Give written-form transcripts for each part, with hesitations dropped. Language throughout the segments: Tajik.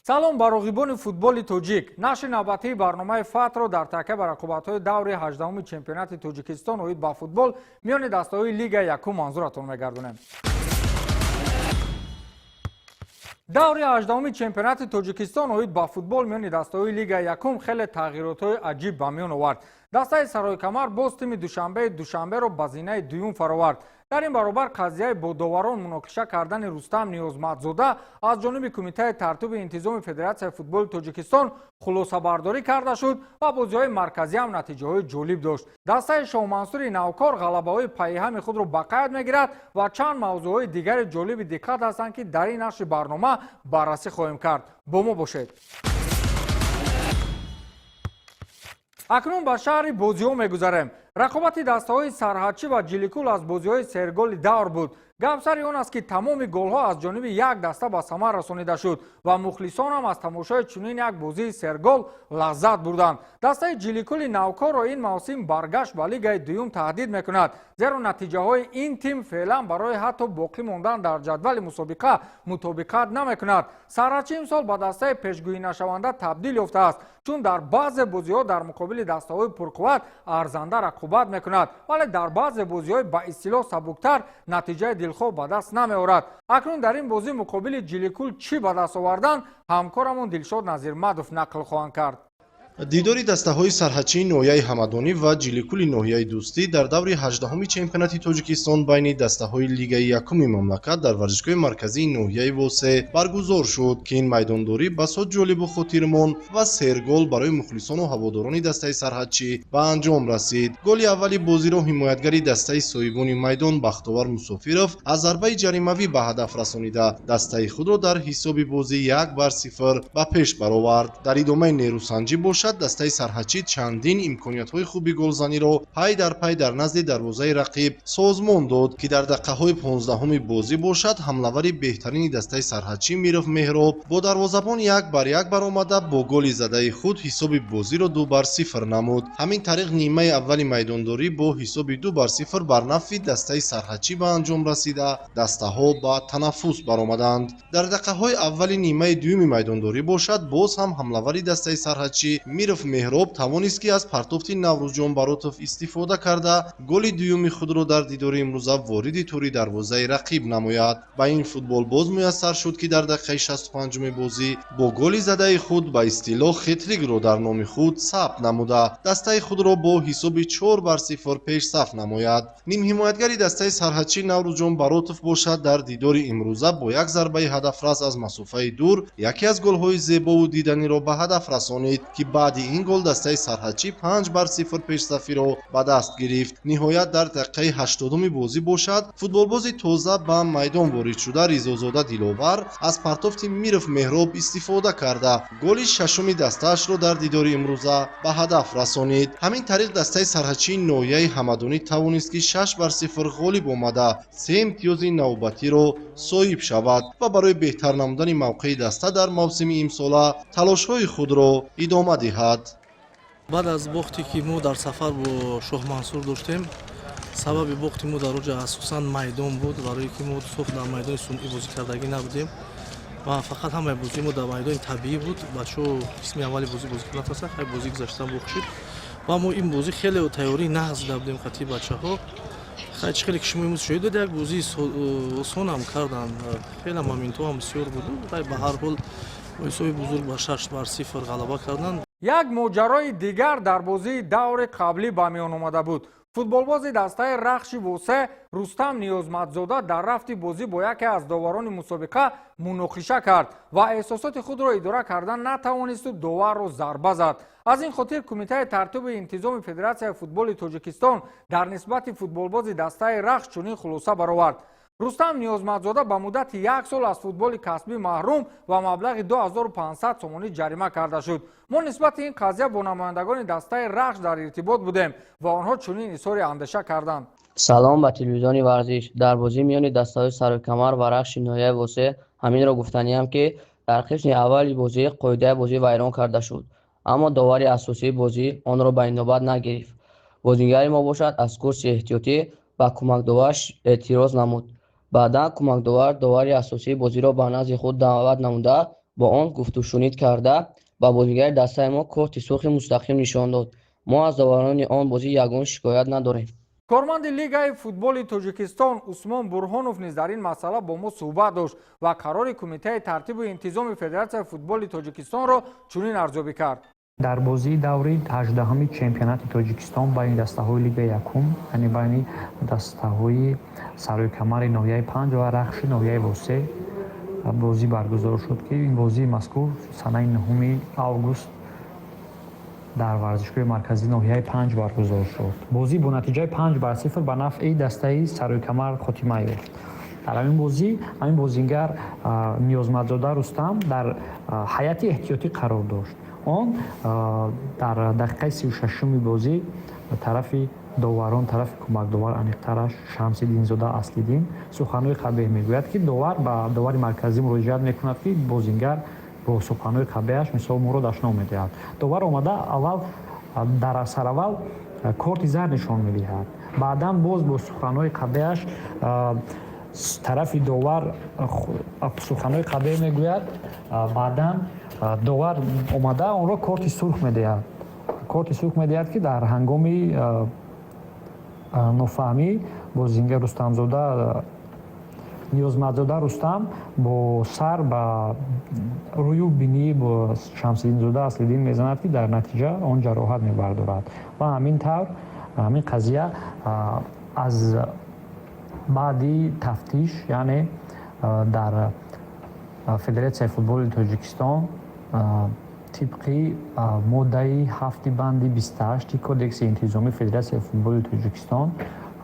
Салом ба роғибони футболи тоҷик. Нашри навбатии барномаи Фатҳро дар такя ба рақобатҳои даври 18-уми чемпионати Тоҷикистон оид ба футбол миёни дастаҳои лигаи якум манзуратон мегардонем. Даври 18-уми чемпионати Тоҷикистон оид ба футбол миёни дастаҳои лигаи якум хеле тағйиротҳои аҷиб ба миён овард. Дастаи Саройкамар боз тими Душанбеи Душанберо ба зинаи дуюм фаровард. Дар ин баробар қазияи бо доварон муноқиша кардани Рустам Ниёзмадзода аз ҷониби Кумитаи тартиби интизоми Федератсияи футболи Тоҷикистон хулосабардорӣ карда шуд ва бозиҳои марказӣ ҳам натиҷаҳои ҷолиб дошт. Дастаи Шоҳмансури навкор ғалабаҳои пайҳами худро ба қайд мегирад ва чанд мавзӯъҳои дигари ҷолиби диққат ҳастанд, ки дар ин нашри барнома баррасӣ хоҳем кард. Бо мо бошед. Акнун ба шаҳри бозиҳо мегузарем. Рақобати дастаҳои Сарҳадчӣ ва Ҷиликул аз бозиҳои серголи давр буд. Гап сари он аст, ки тамоми голҳо аз ҷониби як даста ба самар расонида шуд ва мухлисон ҳам аз тамошои чунин як бозии сергол лаззат бурданд. Дастаи Ҷиликули навкорро ин мавсим баргашт ба лигаи дуюм таҳдид мекунад, зеро натиҷаҳои ин тим феълан барои ҳатто боқӣ мондан дар ҷадвали мусобиқа мутобиқат намекунад. Сарҳадчӣ имсол ба дастаи пешгӯинашаванда табдил ёфтааст, чун дар баъзе бозиҳо дар муқобили дастаҳои пурқувват арзанда рақобат мекунад, вале дар баъзе бозиҳои ба истилоҳ сабуктар натиҷаи дилхоҳ ба даст намеорад. Акнун дар ин бозӣ муқобили Ҷиликул чӣ ба даст овардан, ҳамкорамон Дилшод Назирмадов нақл хоҳанд кард. Дидори дастаҳои Сарҳадчии ноҳияи Ҳамадонӣ ва Ҷиликули ноҳияи Дӯстӣ дар даври 18-уми чемпионати Тоҷикистон байни дастаҳои лигаи якуми мамлакат дар варзишгоҳи марказии ноҳияи Восе баргузор шуд, ки ин майдондорӣ басо ҷолибу хотирмон ва сергол барои мухлисону ҳаводорони дастаи Сарҳадчӣ ба анҷом расид. Голи аввали бозиро ҳимоятгари дастаи соҳибони майдон Бахтовар Мусофиров аз зарбаи ҷаримавӣ ба ҳадаф расонида, дастаи худро дар ҳисоби бозӣ 1-0 ба пеш баровард. Дар идомаи нерӯсанҷӣ бошад, дастаи Сарҳадчӣ чандин имкониятҳои хуби голзаниро пай дар пай дар назди дарвозаи рақиб созмон дод, ки дар дақиқаҳои 15-уми бозӣ бошад, ҳамлавари беҳтарини дастаи Сарҳадчӣ Миров Меҳроб бо дарвозабон 1-1 баромада, бо голи задаи худ ҳисоби бозиро 2-0 намуд. Ҳамин тариқ нимаи аввали майдондорӣ бо ҳисоби 2-0 бар нафъи дастаи Сарҳадчӣ ба анҷом расида, дастаҳо ба танаффус баромаданд. Дар дақиқаҳои аввали нимаи дуюми майдондорӣ бошад, боз ҳам ҳамлавари дастаи Сарҳадчӣ Миров Меҳроб тавонист, ки аз партофти Наврӯзҷон Баротов истифода карда, голи дуюми худро дар дидори имрӯза вориди тӯри дарвозаи рақиб намояд. Ба ин футболбоз муяссар шуд, ки дар дақиқаи 65-уми бозӣ бо голи задаи худ ба истилоҳ хетрикро дар номи худ сабт намуда, дастаи худро бо ҳисоби 4-0 пешсаф намояд. Нимҳимоятгари дастаи Сарҳадчӣ Наврӯзҷон Баротов бошад, дар дидори имрӯза бо як зарбаи ҳадафрас аз масофаи дур яке аз голҳои зебову диданиро ба ҳадаф расонид, ки баъди ин гол дастаи Сарҳадчӣ 5-0 пешсафиро ба даст гирифт. Ниҳоят дар дақиқаи 80-уми бозӣ бошад, футболбози тоза ба майдон ворид шуда Ризозода Диловар аз партофти Миров Меҳроб истифода карда, голи шашуми дастаашро дар дидори имрӯза ба ҳадаф расонид. Ҳамин тариқ дастаи Сарҳадчии ноҳияи Ҳамадонӣ тавонист, ки 6-0 ғолиб омада, се имтиёзи навбатиро соҳиб шавад ва барои беҳтар намудани мавқеи даста дар мавсими имсола талошҳои худро идома диҳад. Баъд аз бохте, ки мо дар сафар бо Шоҳмансур доштем, сабаби бохти мо дар оҷа асосан майдон буд, барое ки мо соф дар майдони сунъӣ бозӣ кардагӣ набудем ва фақат ҳамаи бозии мо дар майдони табиӣ буд. Бачаҳо қисми аввали бозӣ бозӣ карда натавонистанд, хай, бозӣ гузаштан бохт шуд ва мо ин бозӣ хеле тайёрии нағз дида будем қатъи бачаҳо. Хай, чӣ хеле ки шумо имрӯз шоҳид додед, як бозии осонам карданд, хеле моментҳо ҳам бисёр буду. Хай, ба ҳар ҳол бо ҳисоби бузург ба 6-0 ғалаба карданд. Як моҷарои дигар дар бозии даври қаблӣ ба миён омада буд. Футболбози дастаи Рахши Восе Рустам Ниёзмадзода дар рафти бозӣ бо яке аз доварони мусобиқа муноқиша кард ва эҳсосоти худро идора кардан натавонисту доварро зарба зад. Аз ин хотир Кумитаи тартибу интизоми Федератсияи футболи Тоҷикистон дар нисбати футболбози дастаи Рахш чунин хулоса баровард: Рустам Ниёзмадзода ба муддати як сол аз футболи касбӣ маҳрум ва маблағи 2500 сомонӣ ҷарима карда шуд. Мо нисбати ин қазия бо намояндагони дастаи Рахш дар иртибот будем ва онҳо чунин изҳори андеша карданд. Салом ба телевизиони Варзиш. Дар бозӣ миёни дастаҳои Саройкамар ва Рахши ноҳияи Восе ҳаминро гуфтаниям, ки дар қисми аввали бозӣ қоидаи бозӣ вайрон карда шуд, аммо довари асосии бозӣ онро ба инобат нагирифт. Бозигари мо бошад, аз курси эҳтиётӣ ба кӯмакдовар эътироз намуд. Баъдан кӯмакдовар довари асосии бозиро ба назди худ даъват намуда. Бо он гуфтушунид карда, ба бозигари дастаи мо корти сурхи мустақим нишон дод. Мо аз доварони он бозӣ ягон шикоят надорем. Корманди Лигаи футболи Тоҷикистон Усмон Бурҳонов низ дар ин масъала бо мо суҳбат дошт ва қарори Кумитаи тартибу интизоми Федератсияи футболи Тоҷикистонро чунин арзёбӣ кард. Дар бозии даври 18-уми чемпионати Тоҷикистон байни дастаҳои Лигаи якум, яъне байни дастаҳои Саройкамари ноҳияи Панҷ ва Рахши ноҳияи Восе бозӣ баргузор шуд, ки ин бозии мазкур санаи 9 август дар варзишгоҳи марказии ноҳияи Панҷ баргузор шуд. Бозӣ бо натиҷаи 5-0 ба нафъи дастаи Саройкамар хотима ёфт. Дар ҳамин бозӣ ҳамин бозингар Ниёзмадзода Рустам дар ҳайати эҳтиётӣ қарор дошт. Он дар дақиқаи 36-уми бозӣ тарафи доварон, тарафи кӯмакдовар, аниқтараш Шамсиддинзода Аслиддин, суханҳои қабеҳ мегӯяд, ки довар ба довари марказӣ муроҷиат мекунад, ки бозингар бо суханҳои қабеҳаш, мисол, моро дашном медиҳад. Довар омада аввал, дар сараввал корти зард нишон медиҳад, баъдан боз бо суханҳои қабеҳаш тарафи довар суханҳои қабеҳ мегӯяд. Баъдан довар омада онро корти сурх медиҳад, корти сурх медиҳад, ки дар ҳангоми нофаҳмӣ бозингар Рустамзода, Ниёзмадзода Рустам бо сар ба рӯю бинии бо Шамсиддинзода Аслиддин мезанад, ки дар натиҷа он ҷароҳат мебардорад. Ва ҳамин тавр ҳамин қазия аз баъди тафтиш, яъне дар Федератсияи футболи Тоҷикистон тибқи моддаи 7 банди 28 Кодекси интизомии Федератсияи футболи Тоҷикистон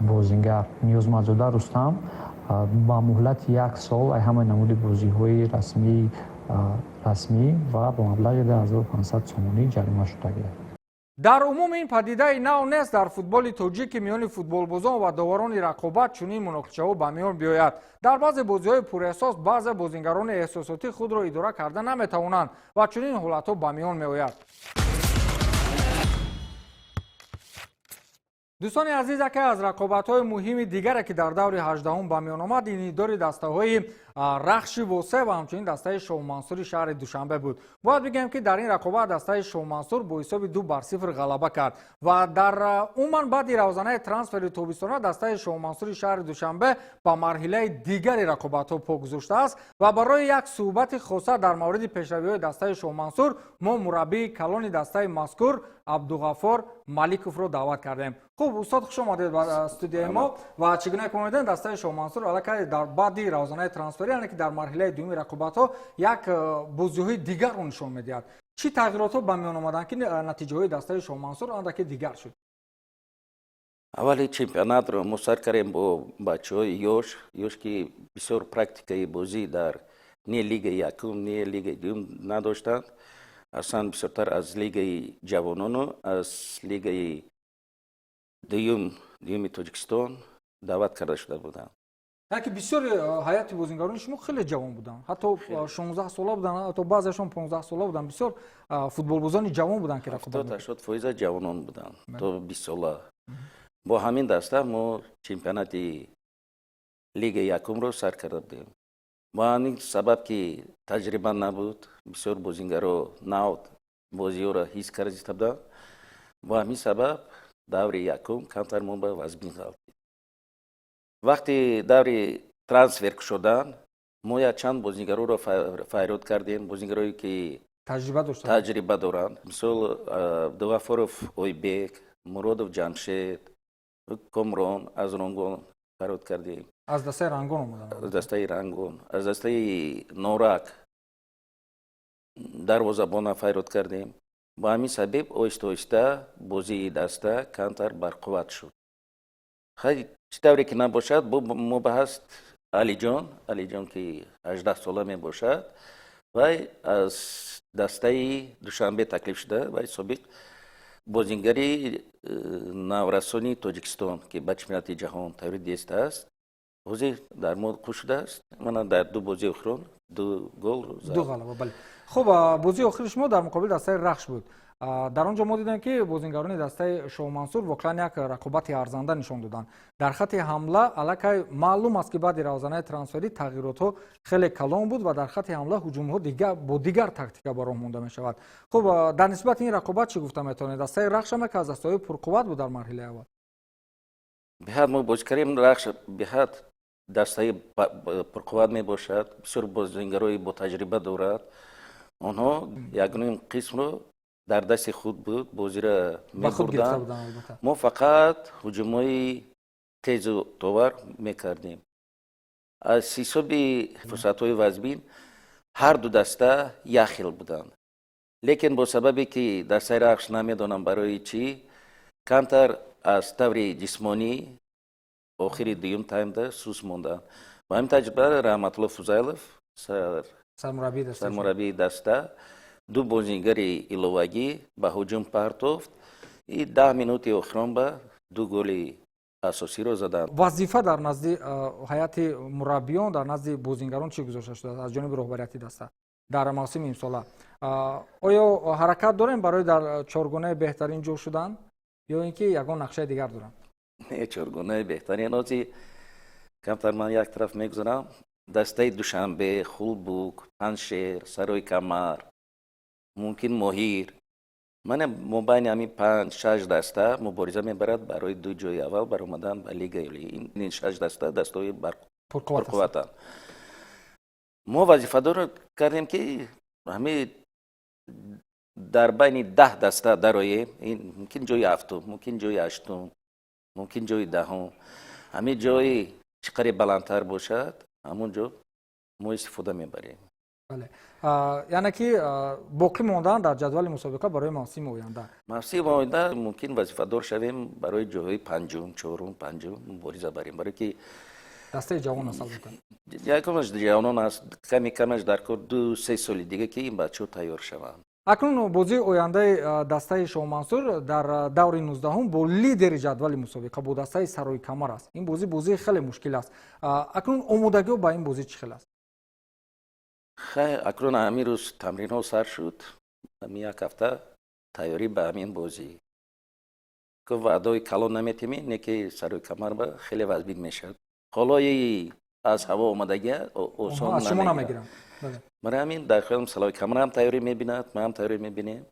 бозингар Ниёзмадзода Рустам ба муҳлати як сол ай ҳамаи намуди бозиҳои расмӣ ва ба маблағи 2500 сомонӣ ҷарима шудагист. Дар умум ин падидаи нав нест дар футболи тоҷик, ки миёни футболбозон ва доварони рақобат чунин муноқишаҳо ба миён биёяд. Дар баъзе бозиҳои пурэҳсос баъзе бозингарони эҳсосотӣ худро идора карда наметавонанд ва чунин ҳолатҳо ба миён меояд. Дӯстони азиз, яке аз рақобатҳои муҳими дигаре, ки дар даври 18-ум ба миён омад, инидори дастаҳои Рахши Восе ва ҳамчунин дастаи Шоҳмансури шаҳри Душанбе буд. Бояд бигӯем, ки дар ин рақобат дастаи Шоҳмансур бо ҳисоби 2-0 ғалаба кард ва дар умуман баъди равзанаи трансфери тобистона дастаи Шоҳмансури шаҳри Душанбе ба марҳилаи дигари рақобатҳо по гузоштааст. Ва барои як суҳбати хоса дар мавриди пешравиҳои дастаи Шоҳмансур мо мураббии калони дастаи мазкур Абдуғаффор Маликовро даъват кардем. Хуб, устод, хуш омадед ба студияи мо. Ва чӣ гуна ки омедем, дастаи Шоҳмансур аллакай дар баъди равзанаи трансферӣ, яъне ки дар марҳилаи дуюми рақобатҳо, як бозиҳои дигарро нишон медиҳад. Чӣ тағйиротҳо ба миён омаданд, ки натиҷаҳои дастаи Шоҳмансур андаке дигар шуд? Аввали чемпионатро мо сар кардем бо бачаҳои ёш ёш, ки бисёр практикаи бозӣ дар не лигаи якум, не лигаи дуюм надоштанд. Аслан бисёртар аз лигаи ҷавонону аз лигаи дуюми Тоҷикистон даъват карда шуда буданд. Яъне ки бисёри ҳайати бозингарони шумо хеле ҷавон буданд, ҳатто 16 сола буданд, ҳатто баъзеашон 15 сола буданд. Бисёр футболбозони ҷавон буданд, ки рақобат 70-80 фоиза ҷавонон буданд то 20 сола. Бо ҳамин даста мо чемпионати лигаи якумро сар карда будем. Бо ҳамин сабаб, ки таҷриба набуд, бисёр бозингаро нав бозиҳоро ҳис карда буданд, бо ҳамин сабаб даври якум камтар мо ба вазмин ғалтид. Вақти даври трансфер кушодан, мо якчанд бозингароро файрод кардем, бозингарое ки таҷриба доштанд, таҷриба доранд, мисол Абдуғаффоров Ойбек, Муродов Ҷамшед, Комрон аз Ронгон файрод кардем. Аз дастаи Рангон омаданд. Аз дастаи Рангон, аз дастаи Норак дарвозабона файрод кардем. Бо ҳамин сабаб оҳиста оҳиста бозии даста камтар барқувват шуд. Хай, чӣ тавре ки набошад, мо ба ҳаст Алиҷон, Алиҷон, ки 18 сола мебошад, вай аз дастаи Душанбе таклиф шуда. Вай собиқ бозингари наврасони Тоҷикистон, ки ба чемпионати ҷаҳон тайёрӣ дистааст, ҳозир дар мо қӯш шудааст. Мана дар ду бозии охирон ду гол. Ду ғалаба, бале. Хуб, бозии охири шумо дар муқобили дастаи Рахш буд. Дар он ҷо мо дидем, ки бозингарони дастаи Шоҳмансур воқеан як рақобати арзанда нишон доданд. Дар хатти ҳамла аллакай маълум аст, ки баъди равзанаи трансферӣ тағйиротҳо хеле калон буд ва дар хатти ҳамла ҳуҷумҳо бо дигар тактика ба роҳ монда мешавад. Хуб, дар нисбати ин рақобат чӣ гуфта метавонед? Дастаи Рахшам яке аз дастаҳои пурқувват буд дар марҳилаи аввал. Беҳад мо бозӣ кардем. Рахш беҳад дастаи пурқувват мебошад, бисёр бозингарои ботаҷриба дорад. Онҳо ягоним қисмро дар дасти худ буд, бозиро мебурданд. Мо фақат ҳуҷумҳои тезу товар мекардем. Аз ҳисоби фурсатҳои вазбин ҳар ду даста як хел буданд, лекин бо сабабе ки дастаи Рахш, намедонам барои чӣ, камтар аз таври ҷисмонӣ охири дуюм таймда сус монданд. Ба ҳамин таҷриба Раҳматулло Фузайлов, сармураббии даста, ду бозингари иловагӣ ба ҳуҷум партофт и 10 минути охирон ба ду голи асосиро заданд. Вазифа дар назди ҳайати мураббиён, дар назди бозингарон чӣ гузошта шудааст аз ҷониби роҳбарияти даста дар мавсими имсола? Оё ҳаракат дорем барои дар чоргонаи беҳтарин ҷо шудан ё ин ки ягон нақшаи дигар доранд? Не, чоргонаи беҳтарин ози камтар ман як тараф мегузарам. Дастаи Душанбе, Хулбук, Панҷшер, Сарои Камар, мумкин Моҳир, мана мобайни ҳамин панҷ шаш даста мубориза мебарад барои ду ҷои аввал баромадан ба лигаи олӣ. Ин шаш даста дастаҳои пурқувватанд. Мо вазифадор кардем, ки ҳамин дар байни 10 даста дароем. Ин мумкин ҷои ҳафтум, мумкин ҷои ҳаштум, мумкин ҷои 10-ум. Ҳамин ҷои чӣ қадаре баландтар бошад, ҳамон ҷо мо истифода мебарем. Бале, яъне ки боқӣ мондан дар ҷадвали мусобиқа барои мавсими оянда. Мавсими оянда мумкин вазифадор шавем барои ҷойҳои панҷум, чорум, панҷум мубориза барем, барое ки дастаи ҷавон аст, албатта. Якумаш ҷавонон аст, ками камаш дар кор 2-3 соли дига, ки ин бачаҳо тайёр шаванд. Акнун бозии ояндаи дастаи Шоҳмансур дар даври 19-ум бо лидери ҷадвали мусобиқа, бо дастаи Сарои Камар аст. Ин бозӣ бозии хеле мушкил аст. Акнун омодагиҳо ба ин бозӣ чӣ хел аст? Хай, акнун ҳамин рӯз тамринҳо сар шуд. Ҳамин як ҳафта тайёрӣ ба ҳамин бозӣ. Ваъдаҳои калон наметемӣ, не ки Сарои Камар ба хеле вазбин мешавад. Ҳолои аз ҳаво омадагия осон намегиранд. Барои ҳамин дар хаёлам Сарои Камарам тайёрӣ мебинад, маам тайёрӣ мебинем.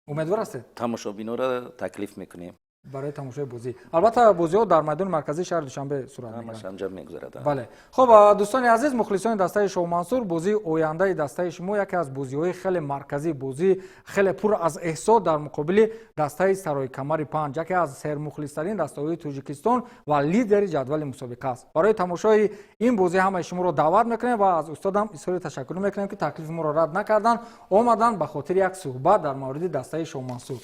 Умедвор ҳастед? Тамошобинора таклиф мекунем. Барои тамошои бозӣ. Албатта, бозиҳо дар майдони марказии шаҳри Душанбе сурат мегиранд. Анҷом мегузарад. Бале. Хуб, дӯстони азиз, мухлисони дастаи Шоҳмансур, бозии ояндаи дастаи шумо яке аз бозиҳои хеле марказӣ, бозии хеле пур аз эҳсос дар муқобили дастаи Сарои Камари панҷ, яке аз сермухлистарин дастаҳои Тоҷикистон ва лидери ҷадвали мусобиқа аст. Барои тамошои ин бозӣ ҳамаи шуморо даъват мекунем ва аз устодам изҳори ташаккурӣ мекунем, ки таклифи моро рад накарданд, омаданд ба хотири як суҳбат дар мавриди дастаи Шоҳмансур.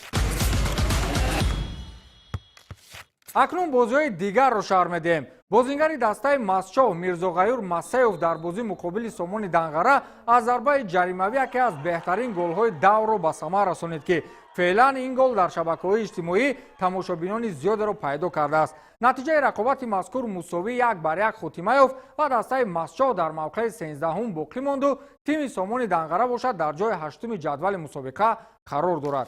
Акнун бозиҳои дигарро шарҳ медиҳем. Бозингари дастаи Масчоҳ Мирзоғаюр Масеев дар бозӣ муқобили Сомони Данғара аз зарбаи ҷаримавӣ яке аз беҳтарин голҳои даврро ба самар расонид, ки феълан ин гол дар шабакаҳои иҷтимоӣ тамошобинони зиёдеро пайдо кардааст. Натиҷаи рақобати мазкур мусовӣ 1-1 хотима ёфт ва дастаи Масчоҳ дар мавқеи 13-ҳум боқӣ монду тими Сомони Данғара бошад дар ҷои ҳаштуми ҷадвали мусобиқа қарор дорад.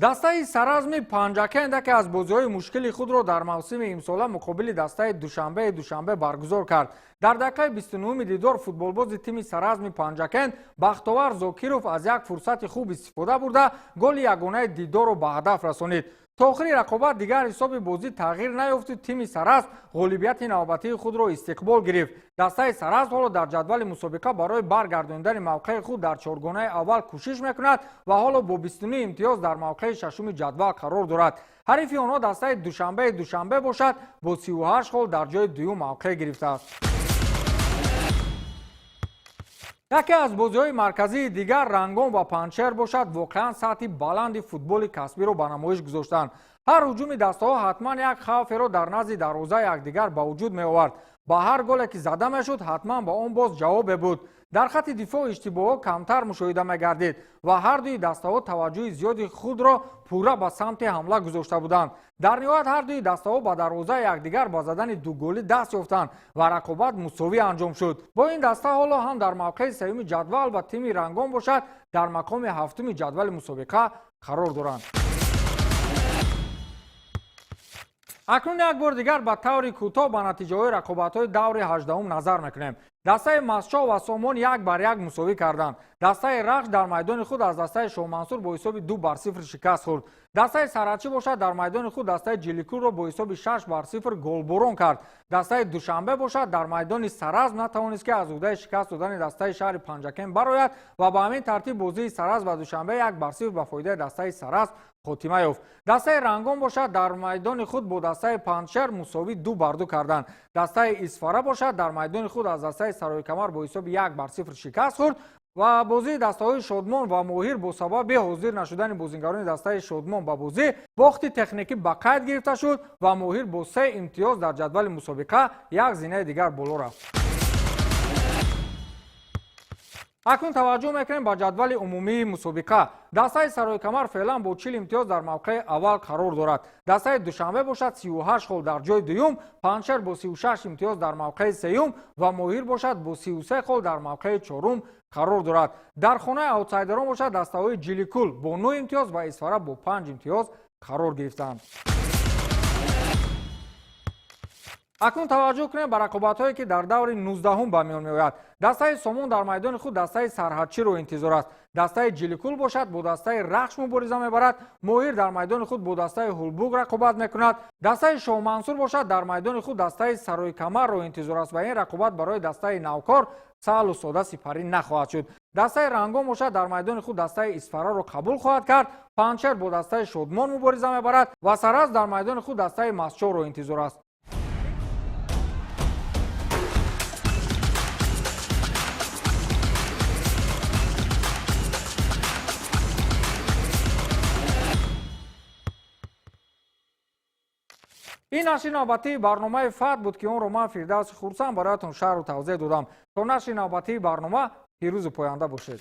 Дастаи Саразми Панҷакент яке аз бозиҳои мушкили худро дар мавсими имсола муқобили дастаи Душанбеи Душанбе баргузор кард. Дар дақиқаи 29-уми дидор футболбози тими Саразми Панҷакент Бахтовар Зокиров аз як фурсати хуб истифода бурда, голи ягонаи дидорро ба ҳадаф расонид. То охири рақобат дигар ҳисоби бозӣ тағйир наёфту тими Саразм ғолибияти навбатии худро истиқбол гирифт. Дастаи Саразм ҳоло дар ҷадвали мусобиқа барои баргардондани мавқеи худ дар чоргонаи аввал кӯшиш мекунад ва ҳоло бо 29 имтиёз дар мавқеи шашуми ҷадвал қарор дорад. Ҳарифи онҳо дастаи Душанбеи Душанбе бошад, бо 38 хол дар ҷои дуюм мавқеъ гирифтааст. Яке аз бозиҳои марказии дигар, Рангон ва Панҷшер бошад, воқеан сатҳи баланди футболи касбиро ба намоиш гузоштанд. Ҳар ҳуҷуми дастаҳо ҳатман як хавферо дар назди дарвозаи якдигар ба вуҷуд меовард. Ба ҳар голе ки зада мешуд, ҳатман ба он боз ҷавобе буд. Дар хатти дифоъ иштибоҳҳо камтар мушоҳида мегардид ва ҳар дуи дастаҳо таваҷҷӯҳи зиёди худро пурра ба самти ҳамла гузошта буданд. Дар ниҳоят ҳар дуи дастаҳо ба дарвозаи якдигар ба задани дуголӣ даст ёфтанд ва рақобат мусовӣ анҷом шуд. Бо ин даста ҳоло ҳам дар мавқеи сеюми ҷадвал ва тими Рангон бошад, дар мақоми ҳафтуми ҷадвали мусобиқа қарор доранд. Акнун як бор дигар ба таври кӯтоҳ ба натиҷаҳои рақобатҳои даври 18-ум назар мекунем. Дастаи Масчоҳ ва Сомон 1-1 мусовӣ карданд. Дастаи Рахш дар майдони худ аз дастаи Шоҳмансур бо ҳисоби 2-0 шикаст хӯрд. Дастаи Сарҳадчӣ бошад, дар майдони худ дастаи Ҷиликулро бо ҳисоби 6-0 голборон кард. Дастаи Душанбе бошад, дар майдони Саразм натавонист, ки аз ӯҳдаи шикаст додани дастаи шаҳри Панҷакент барояд ва ба ҳамин тартиб бозии Саразм ва Душанбе 1-0 ба фоидаи дастаи Саразм хотима ёфт. Дастаи Рангон бошад, дар майдони худ бо дастаи Панҷшер мусовӣ 2-2 карданд. Дастаи Исфара бошад, дар майдони худ аз дастаи Сарои-Камар бо ҳисоби 1-0 шикаст хӯрд ва бозии дастаҳои Шодмон ва Моҳир бо сабаби ҳозир нашудани бозингарони дастаи Шодмон ба бозӣ бохти техникӣ ба қайд гирифта шуд ва Моҳир бо 3 имтиёз дар ҷадвали мусобиқа як зинаи дигар боло рафт. Акнун таваҷҷӯҳ мекунем ба ҷадвали умумии мусобиқа. Дастаи Сарои-Камар феълан бо 40 имтиёз дар мавқеи аввал қарор дорад. Дастаи Душанбе бошад, 38 хол дар ҷои дуюм, Панҷшер бо 36 имтиёз дар мавқеи сеюм ва Моҳир бошад, бо 33 хол дар мавқеи чорум қарор дорад. Дар хонаи аутсайдерон бошад, дастаҳои Ҷиликул бо 9 имтиёз ва Исфара бо 5 имтиёз қарор гирифтанд. Акнун таваҷҷӯҳ кунем ба рақобатҳое, ки дар даври 19-ум ба миён меояд. Дастаи Сомон дар майдони худ дастаи Сарҳадчиро интизор аст. Дастаи Ҷиликул бошад, бо дастаи Рахш мубориза мебарад. Моҳир дар майдони худ бо дастаи Ҳулбук рақобат мекунад. Дастаи Шоҳмансур бошад, дар майдони худ дастаи Сарои-Камарро интизор аст ва ин рақобат барои дастаи навкор саҳлу сода сипарӣ нахоҳад шуд. Дастаи Рангон бошад, дар майдони худ дастаи Исфараро қабул хоҳад кард. Панҷшер бо дастаи Шодмон мубориза мебарад ва Саразм дар майдони худ дастаи Масчоҳро интизор аст. Ин нашри навбатии барномаи Фатҳ буд, ки онро ман, Фирдавси Хурсанд, бароятон шарҳу тавзеҳ додам. То нашри навбатии барнома пирӯзу поянда бошед.